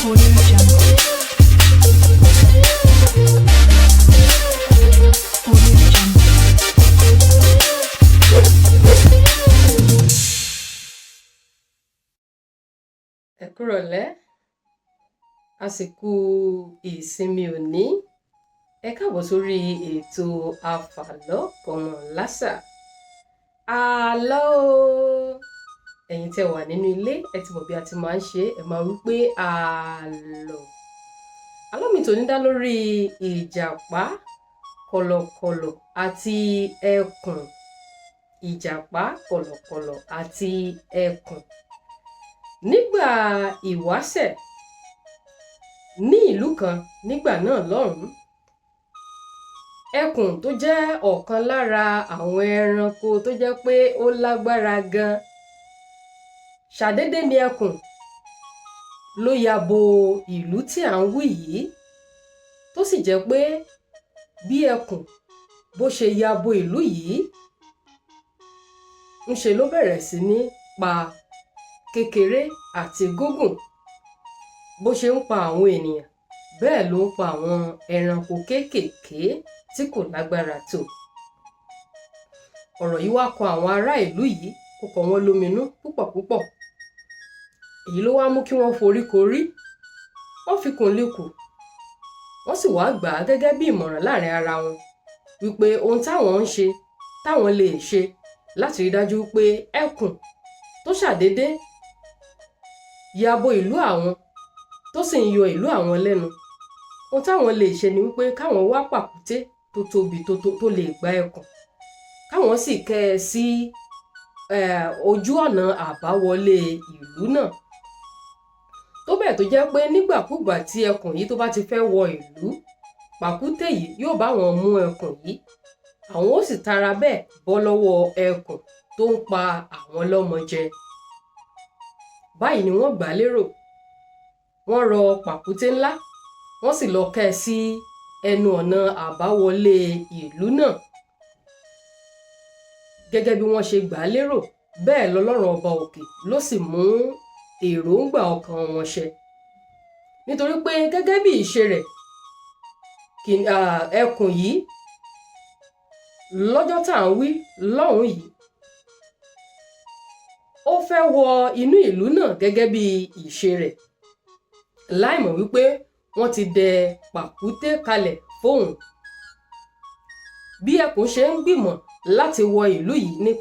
Audio Jungle. Audio Jungle. Ẹ kúrọ̀lẹ́, a sì kú ìsinmi òní. Ẹ káàbọ̀ sórí ètò Afàlọ́ Kọ́mọ Lásà. Àlọ́ o! Ẹ̀yin tẹ́ wà nínú ilé, ẹ ti mọ̀ bí a ti máa ń ṣe, ẹ máa wí pé àlọ́. Àlọ́ mi tòní dá lórí ìjàpá, kọ̀lọ̀kọ̀lọ̀ àti ẹkùn. Ìjàpá, kọ̀lọ̀kọ̀lọ̀ àti ẹkùn. Nígbà ìwáṣẹ̀, ní ìlú kan nígbà náà lọ́hùn-ún, ẹkùn tó jẹ́ ọ̀kan lára àwọn ẹranko tó jẹ́ pé ó lágbára gan. Ṣàdédé ni ẹkùn ló ya bo ìlú tí à ń wí yìí, tó sì jẹ́ pé bí ẹkùn bó ṣe ya bo ìlú yìí, ńṣe ló bẹ̀rẹ̀ sí ní pa kékeré àti gígùn. Bó ṣe ń pa àwọn ènìyàn, bẹ́ẹ̀ ló ń pa àwọn ẹranko kéékèèké tí kò lágbára tó. Ọ̀rọ̀ yìí wá kọ àwọn ará ìlú yìí, ó kọ wọ́n lóminú púpọ̀ púpọ̀. Èyí ló wá mú kí wọ́n foríkorí, wọ́n fikùn lukùn, wọ́n sì wá gbà á gẹ́gẹ́ bí ìmọ̀ràn láàrin ara wọn wípé ohun táwọn ń ṣe, táwọn lè ṣe láti rí dájú pé ẹkùn tó ṣàdédé ya bo ìlú àwọn, tó sì ń yọ ìlú àwọn lẹ́nu, ohun táwọn lè ṣe ni wípé káwọn wá pàkúté tó tóbi tó lè gba ẹkùn, káwọn sì kẹ́ ẹ sí ojú ọ̀nà àbáwọlé ìlú náà. Tó bẹ́ẹ̀ tó jẹ́ pé nígbàkúùgbà tí ẹkùn yìí tó bá ti fẹ́ wọ ìlú, pàkúté yìí yóò bá wọn mú ẹkùn yìí, àwọn ó sì tara bẹ́ẹ̀ bọ́ lọ́wọ́ ẹkùn tó ń pa àwọn lọ́mọ jẹ. Báyìí ni wọ́n gbà á lérò. Wọ́n rọ pàkúté ńlá, wọ́n sì lọ kẹ́ ẹ sí ẹnu ọ̀nà àbáwọlé ìlú náà. Gẹ́gẹ́ bí wọ́n ṣe gbà á lérò, bẹ́ẹ̀ lọ́lọ́run ọba òkè ló sì mú èròǹgbà ọkàn wọn ṣẹ. Nítorí pé gẹ́gẹ́ bí ìṣe rẹ̀, ẹkùn yìí lọ́jọ́ tá à ń wí lọ́hùn-ún yìí, ó fẹ́ wọ inú ìlú náà gẹ́gẹ́ bí ìṣe rẹ̀, láìmọ̀ wípé wọ́n ti dẹ pàkúté kalẹ̀ fóun. Bí ẹkùn ṣe ń gbìmọ̀ láti wọ ìlú yìí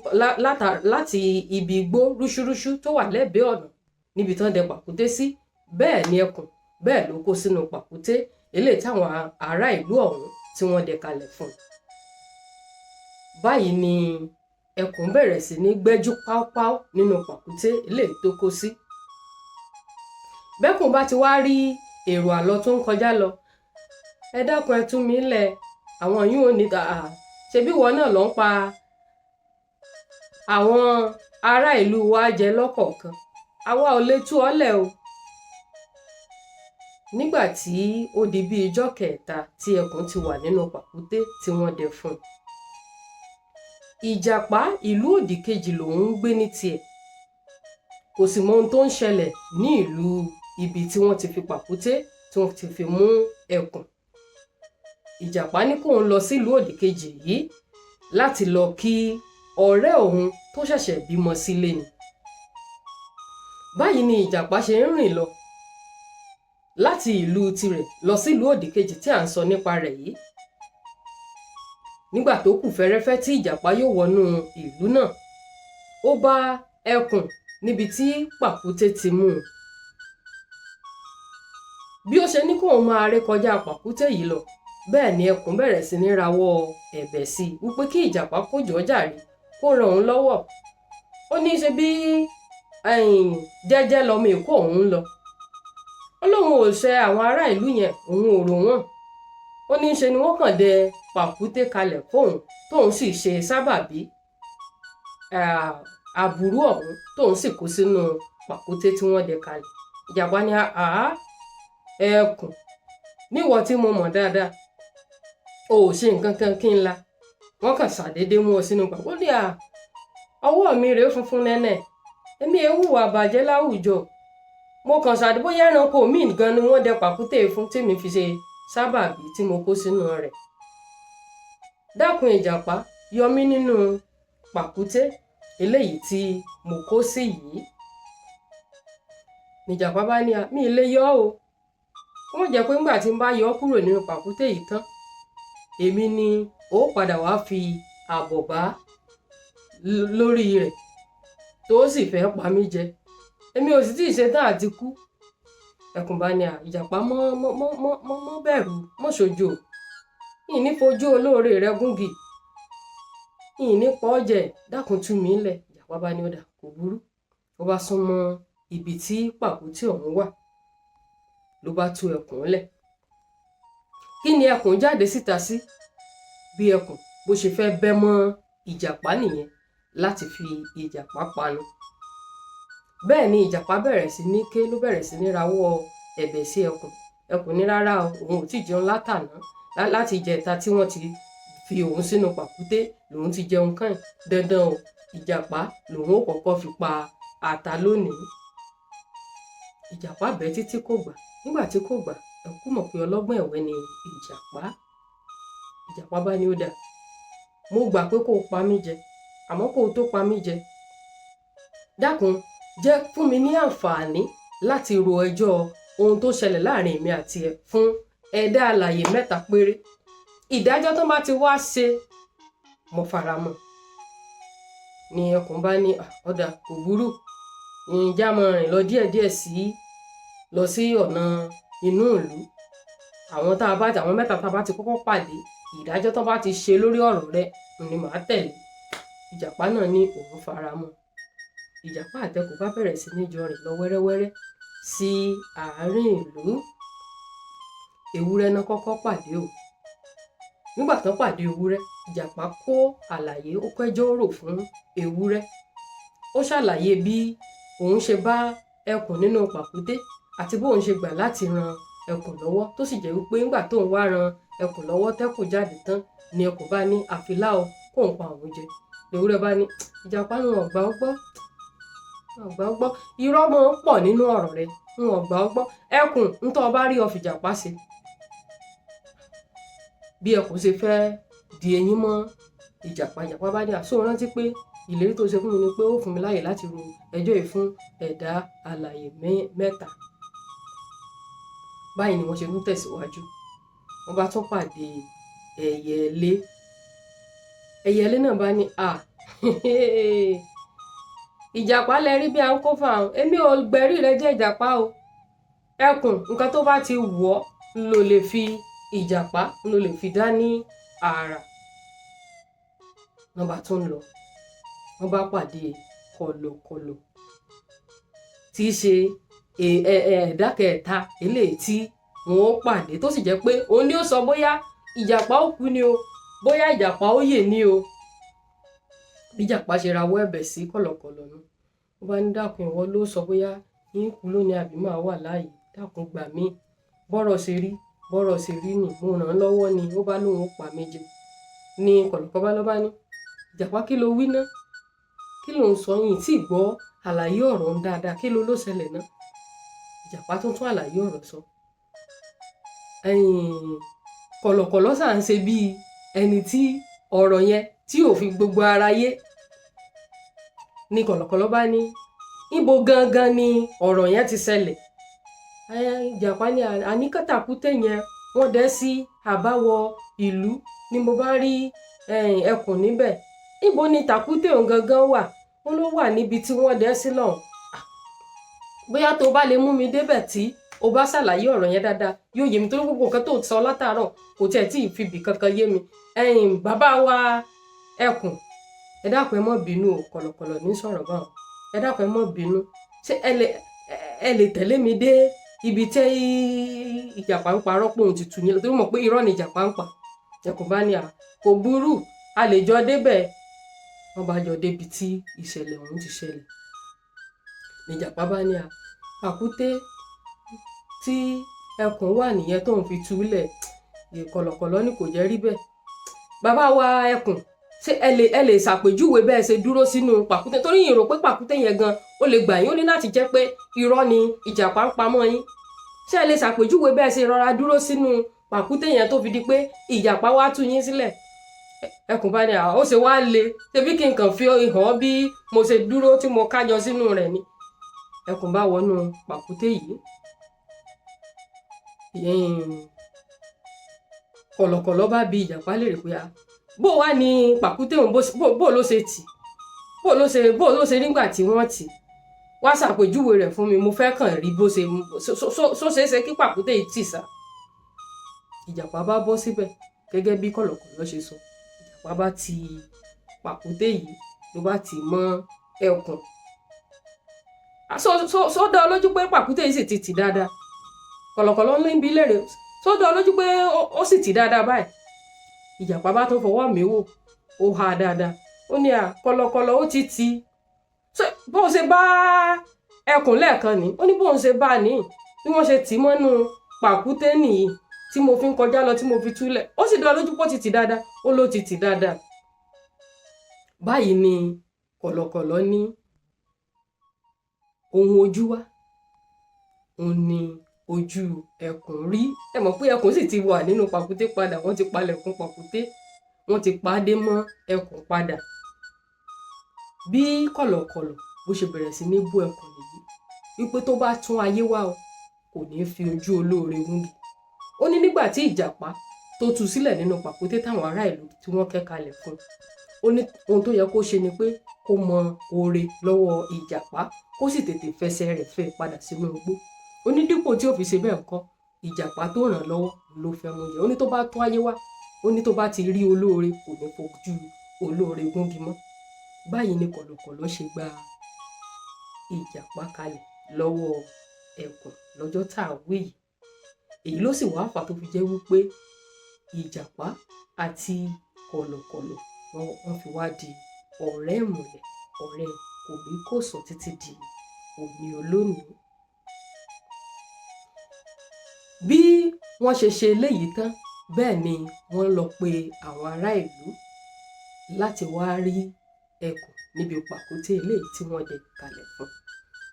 láti ibi igbó rúṣúrúṣú tó wà lẹ́bẹ̀ẹ́ ọ̀nà níbi tán dẹ pàkúté sí, bẹ́ẹ̀ ni ẹkùn bẹ́ẹ̀ ló kó sínú pàkúté eléyìí táwọn ará ìlú ọ̀hún tí wọ́n dẹ kalẹ̀ fún un. Báyìí ni ẹkùn bẹ̀rẹ̀ sí ní gbẹ́jú páúpáú nínú pàkúté eléyìí tó kó sí. Bẹ́kùn bá ti wá rí èrò àlọ tó ń kọjá lọ, ẹ dákun, ẹ tú mi lẹ̀, àwọn yìí ò ní ta, ṣebí ìwọ náà ló ń pa àwọn ará ìlú wa jẹ lọ́kọ̀ọ̀kan, àwa ò lè tú ọ lẹ̀ o. Nígbà tí ó di bí ijọ́ kẹta tí ẹkùn ti wà nínú pàkúté tí wọ́n dẹ fún un, ìjàpá ìlú òdì kejì lòun ń gbé ní tiẹ̀, kò sì mọ ohun tó ń ṣẹlẹ̀ ní ìlú ibi tí wọ́n ti fi pàkúté tí wọ́n ti fi mú ẹkùn. Ìjàpá ní kóun lọ sílùú òdì kejì yìí láti lọ kí ọ̀rẹ́ òun tó ṣẹ̀ṣẹ̀ bímọ sílé ni. Báyìí ni ìjàpá ṣe ń rìn lọ láti ìlú tirẹ̀ lọ sílùú òdì kejì tí à ń sọ nípa rẹ̀ yìí. Nígbà tó kù fẹ́rẹ́fẹ́ tí ìjàpá yóò wọnú ìlú náà, ó bá ẹkùn níbi tí pàkúté ti mú un. Bí ó ṣe ní kóun máa ré kọjá pàkúté yìí lọ, bẹ́ẹ̀ ni ẹkùn bẹ̀rẹ̀ sí ní rawọ́ ẹ̀bẹ̀ sí i wípé kí ìjàpá kó jọ̀ọ́ jàre, kó ràn òun lọ́wọ́. Ó ní ṣe bí jẹ́jẹ́ lọmọ Èkó òun ń lọ. Ó lóun ò ṣẹ àwọn ará ìlú yẹn, òun ò rò wọ́n. Ó ní ṣe ni wọ́n kàn dẹ pàkúté kalẹ̀ fóun, tóun sì ṣe sábàbí aburú ọ̀hún, tóun sì kó sínú pàkúté tí wọ́n dẹ kalẹ̀. Ìjàpá ní, àá, ẹkùn, níwọ tí mo mọ̀ dáadáa, o ò ṣe nǹkan kan kí n la, wọ́n kàn ṣàdédé mú ọ sínú pàkúté. Ó ní à, ọwọ́ mi rèé funfun nẹ́nẹ̀, èmi ò hùwà bàjẹ́ láwùjọ. Mo kàn ṣàdé bóyá ẹranko míì gan ni wọ́n dẹ pàkúté fún tèmi fi ṣe sábàbí tí mo kó sínú rẹ̀. Dákun ìjàpá, yọ mí nínú pàkúté eléyìí tí mo kó sí yìí. Nìjàpá bá ní, mi ì lè yọ ọ́ o, kó má jẹ́ pé ńgbà tí n bá yọ ọ́ kúrò nínú pàkúté yìí tán, èmi ni ó padà wá fi àbọ̀ bá lórí rẹ̀ tó sì fẹ́ pa mí jẹ. Èmi ò sì tíì ṣetán àti kú. Ẹkùn bá ní, ìjàpá, mọ́ mọ́ mọ́ mọ́ mọ́ mọ́ bẹ̀rù, mọ́ ṣojo, ìní fojú olóore rẹ gúngi, ìní pọ́ jẹ, dákun tú mi lẹ̀. Ìjàpá bá ní, ó dà, kò burú. Ó bá sún mọ́ ibi tí pàkúté ọ̀hún wà, ló bá tú ẹkùn lẹ̀. Kí ni ẹkùn jáde síta sí? Bí ẹkùn bó ṣe fẹ́ bẹ́ mọ́ ìjàpá nìyẹn láti fi ìjàpá panu. Bẹ́ẹ̀ ni ìjàpá bẹ̀rẹ̀ sí ní ké, ló bẹ̀rẹ̀ sí ní rawọ́ ẹ̀bẹ̀ sí ẹkùn. Ẹkùn ní rárá o, òun ò tí ì jẹun látàná, láti ìjẹta tí wọ́n ti fi òun sínú pàkúté lòun ti jẹun kàn. Dandan o, ìjàpá lòun ó kọ́kọ́ fi pa ata lónìí. Ìjàpá bẹ̀ títí kò gbà. Nígbà tí kò gbà, ẹkú mọ̀ pé ọlọ́gbọ́n ẹ̀wẹ́ ni ìjàpá. Ìjàpá bá ní, ó dà, mo gbà pé kó o pa mí jẹ, àmọ́ kó o tó pa mí jẹ, dákun jẹ́ fún mi ní àǹfààní láti ro ẹjọ́ ohun tó ṣẹlẹ̀ láàrin èmi àti ẹ fún ẹ̀dá alààyè mẹ́ta péré. Ìdájọ́ tó bá ti wá ṣe, mo fara mọ́. Ni ẹkùn bá ní, ó dà, kò burú, ǹjẹ́ a máa rìn lọ díẹ̀díẹ̀ sí lọ sí ọ̀nà inú ìlú. Àwọn tá a bá àwọn mẹ́ta tá a bá ti kọ́kọ́ pàdé, ìdájọ́ tó bá ti ṣe lórí ọ̀rọ̀ rẹ ni màá tẹ̀lé. Ìjàpá náà ní òun fara mọ́. Ìjàpá àtẹkùn bá bẹ̀rẹ̀ sí ní jọ rìn lọ wẹ́rẹ́wẹ́rẹ́ sí àárín ìlú. Ewúrẹ́ náà kọ́kọ́ pàdé o. Nígbà tán pàdé ewúrẹ́, ìjàpá kó àlàyé, ó kẹ́jọ́ rò fún ewúrẹ́. Ó ṣàlàyé bí òun ṣe bá ẹkùn nínú pàkúté àti bóun ṣe gbà láti ran ẹkùn lọ́wọ́, tó sì jẹ́ wípé nígbà tóun wá ran ẹkùn lọ́wọ́ tẹ́kùn jáde tán ni ẹkùn bá ní àfilá o, kóun pa òun jẹ. Ewúrẹ́ bá ní, ìjàpá, ń ọ̀gbà ọgbọ́, ọ̀gbà ọgbọ́, irọ́ máa ń pọ̀ nínú ọ̀rọ̀ rẹ, ń ọ̀gbà ọgbọ́. Ẹkùn ń tọ́ ọ bá rí ọ fìjàpá ṣe. Bí ẹkùn ṣe fẹ́ di eyín mọ́ ìjàpá, ìjàpá bá ní, àṣọ rántí pé ìlérí tó ṣe fún mi ni pé ó fún mi láàyè láti ro ẹjọ́ yìí fún ẹ̀dá alààyè mẹ́ta. Báyìí ni wọ́n ṣe ń tẹ̀síwájú. Wọ́n bá tún pàdé ẹyẹlé. Ẹyẹlé náà bá ní, à, ìjàpá lẹ rí bí a ń kó fà ọ́n, èmi ò gbẹ̀rí rẹ jẹ́ ìjàpá o. Ẹkùn, nǹkan tó bá ti wù ọ́ ló lè fi ìjàpá ló lè fi dá ní àrà. Wọ́n bá tún lọ, wọ́n bá pàdé kọ̀lọ̀kọ̀lọ̀, tí í ṣe ẹ̀dá kẹta eléyìí tí wọ́n ó pàdé, tó sì jẹ́ pé òun ni ó sọ bóyá ìjàpá ó kú ni o, bóyá ìjàpá ó yè ni o. Bí ìjàpá ṣe rawọ́ ẹ̀bẹ̀ sí kọ̀lọ̀kọ̀lọ̀ nu, ó bá ní, dákun, ìwọ ló sọ bóyá yín kú lónìí àbí máa wà láàyè, dákun gbà mí, bọ́rọ̀ ṣe rí, bọ́rọ̀ ṣe rí nì, mo ràn án lọ́wọ́ ni ó bá lóun ó pa mí jẹ. Ní kọ̀lọ̀kọ̀ bá lọ́ bá ní, ìjàpá, kí ló wí ná? Kí ló ń sọ yìí tí gbọ́ àlàyé ọ̀rọ̀ ń dáadáa? Kí ló ló ṣẹlẹ̀ ná? Ìjàpá tó tún àlàyé ọ̀rọ̀ sọ. Kọ̀lọ̀kọ̀lọ̀ ṣà ń ṣe bíi ẹni tí ọ̀rọ̀ yẹn tí ò fi gbogbo ara yé. Ní kọ̀lọ̀kọ̀lọ̀ bá ní, níbo gangan ni ọ̀rọ̀ yẹn ti ṣẹlẹ̀? Ìjàpá ní, àníkàtàkùtẹ̀ yẹn wọ́n dẹ́ sí àbáwọ ìlú ni mo bá rí ẹkùn níbẹ̀. Níbo ni tàkúté òun gangan wà? Ó ló wà níbi tí wọ́n dẹ́ sí lọ́hùn. Bóyá tó bá lè mú mi débẹ̀, tí o bá ṣàlàyé ọ̀rọ̀ yẹn dáadáa, yóò yé mi, torí gbogbo nǹkan tó sọ látàárọ̀ kò tiẹ̀ tí ì fi bì kankan yé mi. Ẹ̀yin bàbá wa ẹkùn, ẹ dákun, ẹ má bínú o. Kọ̀lọ̀kọ̀lọ̀ ní sọ̀rọ̀ báwọn. Ẹ dákun, ẹ má bínú, ṣé ẹ lè tẹ̀lé mi dé ibi tí ìjàpá ń parọ́ pé òun ti tù yín lọ, torí mọ̀ pé irọ́ ni ìjàpá ń pa? Ẹkùn bá ní, à, kò burú, a lè jọ débẹ̀. Wọ́n bá jọ débi tí ìṣẹ̀lẹ̀ ọ̀hún ti ṣẹlẹ̀. Níjàpá bá ní, à, pàkúté tí ẹkùn wà nìyẹn tóun fi túlẹ̀. Kọ̀lọ̀kọ̀lọ̀ ní kò jẹ́ rí bẹ́ẹ̀. Bàbá wa ẹkùn, Ṣé ẹ lè ṣàpèjúwe bẹ́ẹ̀ ṣe dúró sínú pàkúté? Torí yìí rò pé pàkúté yẹn gan ó lè gbà yín, ó ní láti jẹ́ pé irọ́ ni ìjàpá ń pamọ́ yín. Ṣé ẹ lè ṣàpèjúwe bẹ́ẹ̀ ṣe rọra dúró sínú pàkúté yẹn tó fi di pé ìjàpá wá tú yín sílẹ̀?" Ẹkùn bá ní, "À, ó ṣe wá le? Ṣebí kí n kàn fi hàn bí mo ṣe dúró tí mo kájọ sínú rẹ̀ ni." Ẹkùn bá wọnú pàkúté yìí, kọ̀lọ̀kọ̀lọ̀ bá bi ìjàpá léèrè pé, "À, bó wá ní pàkúté òun, bó ló ṣe tì, bó ló ṣe nígbà tí wọ́n tì? Wá ṣàpèjúwe rẹ̀ fún mi, mo fẹ́ kàn rí bó ṣe ṣó ṣeé ṣe kí pàkúté yìí tì sá." Ìjàpá bá bọ́ síbẹ̀ gẹ́gẹ́ bí kọ̀lọ̀kọ̀lọ̀ ṣe sọ. Ìjàpá bá ti pàkúté yìí, ló bá tì mọ́ ẹkùn. "Só dá ọ lójú pé pàkúté yìí sì ti tì dáadáa?" Kọ̀lọ̀kọ̀lọ̀ ń bi léèrè. "Só dá ọ lójú pé ó sì tì dáadáa báyìí?" Ìjàpá bá tún fọwọ́ mi wò, ó ha dáadáa. Ó ní, "À, kọ̀lọ̀kọ̀lọ̀, ó ti tì. Bó ṣe bá ẹkùn lẹ́ẹ̀kan ní." Ó ní bóun ṣe bá ní, bí wọ́n ṣe tì mọ́nú pàkúté nìyí tí mo fi ń kọjá lọ tí mo fi túlẹ̀. Ó sì dá lójú pé ó ti tì dáadáa. Ó ló ti tì dáadáa. Báyìí ni kọ̀lọ̀kọ̀lọ̀ ní ohun ojú wa òun ni ojú ẹkùn rí. Ẹ mọ̀ pé ẹkùn sì ti wà nínú pàkúté padà. Wọ́n ti palẹ̀kùn pàkúté, wọ́n ti pa á dé mọ́ ẹkùn padà. Bí kọ̀lọ̀kọ̀lọ̀ bó ṣe bẹ̀rẹ̀ sí ní bú ẹkùn nìyí, wípé tó bá tún ayé wá o, kò ní fi ojú olóore gúngi. Ó ní nígbà tí ìjàpá tó tú sílẹ̀ nínú pàkúté táwọn ará ìlú tí wọ́n kẹ́ kalẹ̀ fún un, ó ní ohun tó yẹ kó ṣe ni pé kó mọ oore lọ́wọ́ ìjàpá, kó sì tètè fẹsẹ̀ rẹ̀ fẹ́ padà sínú igbó. Ó ní dípò tí ó fi ṣe bẹ́ẹ̀ ńkọ́, ìjàpá tó ràn lọ́wọ́ ló fẹ́ mú jẹ. Ó ní tó bá tún ayé wá, ó ní tó bá ti rí olóore, kò ní fojú olóore gúngi mọ́. Báyìí ni kọ̀lọ̀kọ̀lọ̀ ṣe gba ìjàpá kalẹ̀ lọ́wọ́ ẹkùn lọ́jọ́ tá a wí yìí. Èyí ló sì wá fà tó fi jẹ́ wípé ìjàpá àti kọ̀lọ̀kọ̀lọ̀ wọ́n fi wá di ọ̀rẹ́ ìmùlẹ̀, ọ̀rẹ́ kòríkòsùn títí di òní olónìí. Bí wọ́n ṣe ṣe eléyìí tán, bẹ́ẹ̀ ni wọ́n lọ pe àwọn ará ìlú láti wá rí ẹkùn níbi pàkúté eléyìí tí wọ́n dẹ kalẹ̀ fún.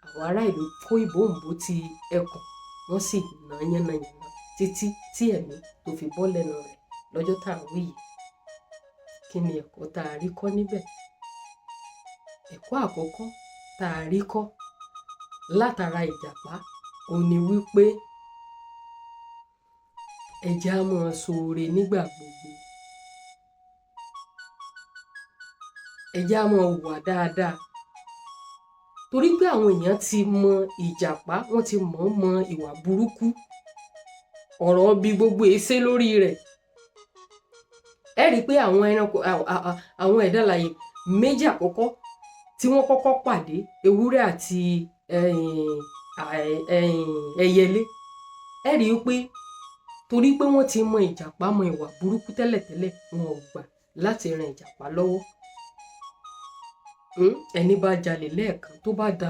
Àwọn ará ìlú kó ìbòǹbò ti ẹkùn, wọ́n sì nà án yánnayànna títí tí ẹ̀mí tó fi bọ́ lẹ́nu rẹ̀ lọ́jọ́ tá à ń wí yìí. Kí ni ẹ̀kọ́ tá a rí kọ́ níbẹ̀? Ẹ̀kọ́ àkọ́kọ́ tá a rí kọ́ látara ìjàpá òun ni wípé ẹ jẹ́ á máa ṣoore nígbà gbogbo. Ẹ jẹ́ á máa hùwà dáadáa. Torí pé àwọn èèyàn ti mọ ìjàpá, wọ́n ti mọ̀ ọ́n mọ ìwà burúkú. Ọ̀rọ̀ bí gbogbo èsé lórí rẹ̀. Ẹ rí i pé àwọn ẹranko, àwọn ẹ̀dá alààyè méjì àkọ́kọ́ tí wọ́n kọ́kọ́ pàdé, ewúrẹ́ àti ẹyẹlé. Ẹ rí i pé torí pé wọ́n ti mọ ìjàpá mọ ìwà burúkú tẹ́lẹ̀tẹ́lẹ̀, wọn ò gbà láti ran ìjàpá lọ́wọ́. Ẹni bá jalè lẹ́ẹ̀kan tó bá da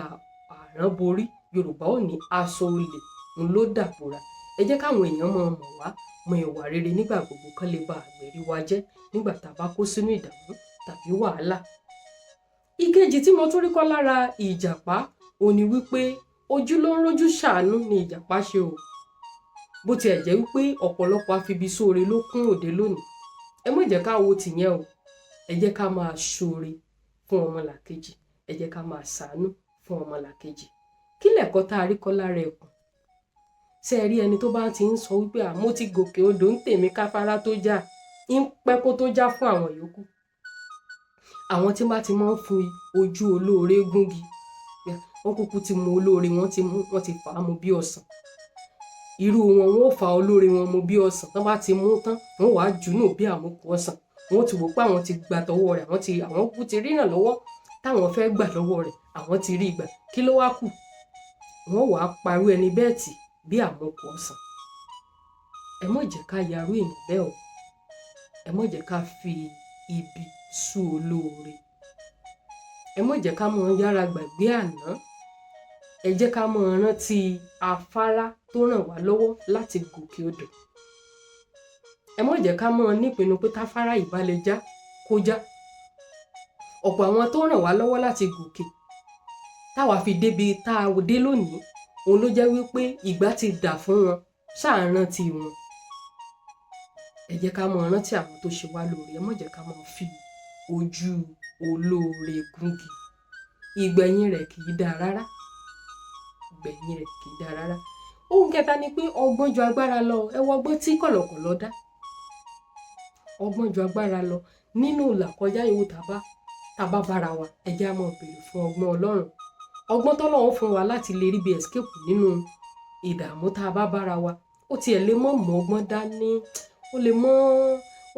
àrán borí, Yorùbá ò ní aṣọ olè ń ló dàbora. Ẹ jẹ́ káwọn èèyàn máa mọ̀ wá mọ ìwà rere nígbà gbogbo, kán lè bá àgbẹ̀rí wa jẹ́ nígbà tá a bá kó sínú ìdààmú tàbí wàhálà. Ìkejì tí mo tún rí kọ́ lára ìjàpá òun ni wípé ojú ló ń rójú ṣàánú ni ìjàpá ṣe o. Bó tiẹ̀ jẹ́ wípé ọ̀pọ̀lọpọ̀ afibisóore ló kún òde lónìí. Ẹ má jẹ́ ká wo tìyẹn o. Ẹ jẹ́ ká máa ṣoore fún ọmọlàkejì. Ẹ jẹ́ ká máa ṣàánú fún ọmọlàkejì. Kí lẹ̀kọ́ tá a rí kọ́ lára ẹkùn? Ṣé ẹ rí ẹni tó bá ti ń sọ wípé, "À, mo ti gòkè odò ń tèmi káfárá tó já," ń pẹ́ kó tó já fún àwọn yòókù. Àwọn tí bá ti máa ń fi ojú olóore gúngi, wọ́n kúkú ti mú olóore, wọ́n ti mú, wọ́n ti fà á mu bí ọsàn. Irú wọn, wọ́n ó fa olóore wọn mu bí ọsàn. Tán bá ti mú tán, wọ́n wàá jù nù bí àmukù ọsàn. Wọ́n ti wò pé àwọn ti gba tọwọ́ rẹ̀, àwọn kúkú ti rí ìrànlọ́wọ́ táwọn fẹ́ gbà lọ́wọ́ rẹ̀, àwọn ti rí gbà. Kí ló wá kù? Wọ́n wàá parú ẹni bẹ́ẹ̀ tì bí àmukù ọsàn. Ẹ má jẹ́ ká yarú èèyàn bẹ́ẹ̀ o. Ẹ má jẹ́ ká fi ibi sú olóore. Ẹ má jẹ́ ká máa yára gbàgbé àná. Ẹ jẹ́ ká máa rántí afárá tó ràn wá lọ́wọ́ láti gòkè odò. Ẹ má jẹ́ ká máa nípinnu pé táfárá yìí bá lè já, kó já. Ọ̀pọ̀ àwọn tó ràn wá lọ́wọ́ láti gòkè táwa fi débi tá a dé lónìí, òun ló jẹ́ wípé ìgbà ti dà fún wọn. Ṣáà rántí wọn. Ẹ jẹ́ ká máa rántí àwọn tó ṣe wá lóore. Ẹ má jẹ́ ká máa fi ojú olóore gúngi. Ìgbẹ̀yìn rẹ̀ kì í dáa rárá, ìgbẹ̀yìn rẹ̀ kì í dáa rárá. Ohun kẹta ni pé ọgbọ́n ju agbára lọ. Ẹ wo ọgbọ́n tí kọ̀lọ̀kọ̀lọ̀ dá. Ọgbọ́n ju agbára lọ. Nínú ìlàkọjá yòówù tá a bá bára wa, ẹ jẹ́ á máa béèrè fún ọgbọ́n Ọlọ́run, ọgbọ́n tọ́lọ́run fún wa láti lè rí bí escape nínú ìdààmú tá a bá bára wa. Ó tiẹ̀ lè mọ́ mọ́ ọgbọ́n dání, ó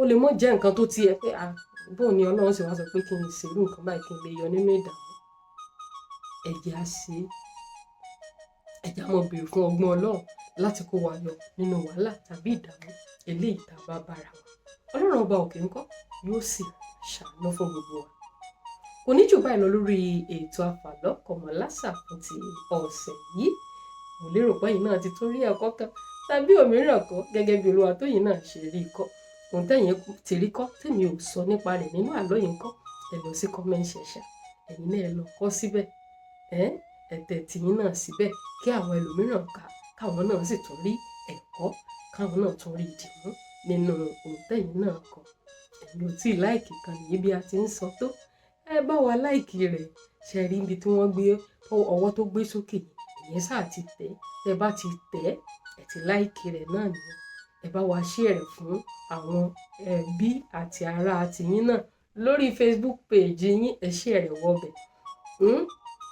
lè mọ́ jẹ́ nǹkan tó tiẹ̀ pé, ah, bóun ni Ọlọ́run sì wá sọ pé kí n ṣerú nǹkan báyìí kí n lè yọ nínú ìdààmú? Ẹ jẹ́ á ṣe é. Ẹ jẹ́ á máa béèrè fún ọgbọ́n Ọlọ́run láti kó wa yọ nínú wàhálà tàbí ìdààmú eléyìí tá a bá bára wa. Ọlọ́run ọba òkè ńkọ́ yóò sì ṣàánú fún gbogbo wa. Kò ní jù báyìí lọ lórí ètò Àfàlọ́ Kọ̀mọ́lásà fún ti ọ̀sẹ̀ yìí. Mo lérò pé ẹ̀yin náà ti tún rí ẹ̀kọ́ kan tàbí òmíràn kọ́, gẹ́gẹ́ bí Olúwatóyìn náà ṣe rí i kọ́. Ohun tẹ́yin ti rí kọ́ tèmi ò sọ nípa rẹ̀ nínú àlọ́ yìí ńkọ́? Ẹ lọ sí comment section, ẹ̀yin náà ẹ lọ kọ́ síbẹ̀. Ẹ tẹ̀ tìyín náà síbẹ̀ kí àwọn ẹlòmíràn kà, káwọn náà sì tún rí ẹ̀kọ́, káwọn náà tún rí ìdìmú nínú ohun tẹ́yin náà kọ́. Ẹ̀yin ò tí ì like kan nìyí bí a ti ń sọ tó. Ẹ bá wa like rẹ̀. Ṣe rí ibi tí wọ́n gbé ọwọ́ tó gbé sókè? Ìyẹn sáà ti tẹ̀. Tẹ́ bá ti tẹ̀, ẹ ti like rẹ̀ náà nìyẹn. Ẹ bá wa share rẹ̀ fún àwọn ẹbí àti ará tìyín náà lórí Facebook page yín. Ẹ share rẹ̀ wọbẹ̀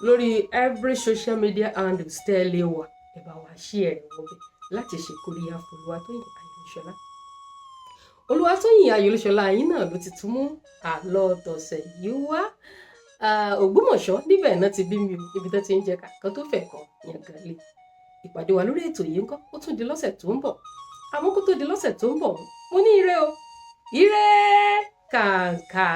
lórí every social media handles tẹ́ ẹ lè wà. Ẹ bá wa share rẹ̀ wọbẹ̀ láti ṣe kóríyá fún Olúwatóyìn Ayọ̀ṣọlá. Olúwatóyìn Ayọ̀ṣọlá yín náà ló ti tún mú àlọ́ tọ̀sẹ̀ yìí wá. Ògbómọ̀ṣọ́ níbẹ̀ náà ti bí mi o, ibi tó ti ń jẹ kàkán tó fẹ̀ kọ́ yàngàn lé. Ìpàdé wa lórí ètò yìí ńkọ́, ó tún di lọ́sẹ̀ tó ń bọ̀. Àmọ́ kó tó di lọ́sẹ̀ tó ń bọ̀, mo ní ire o, ire kàǹkà.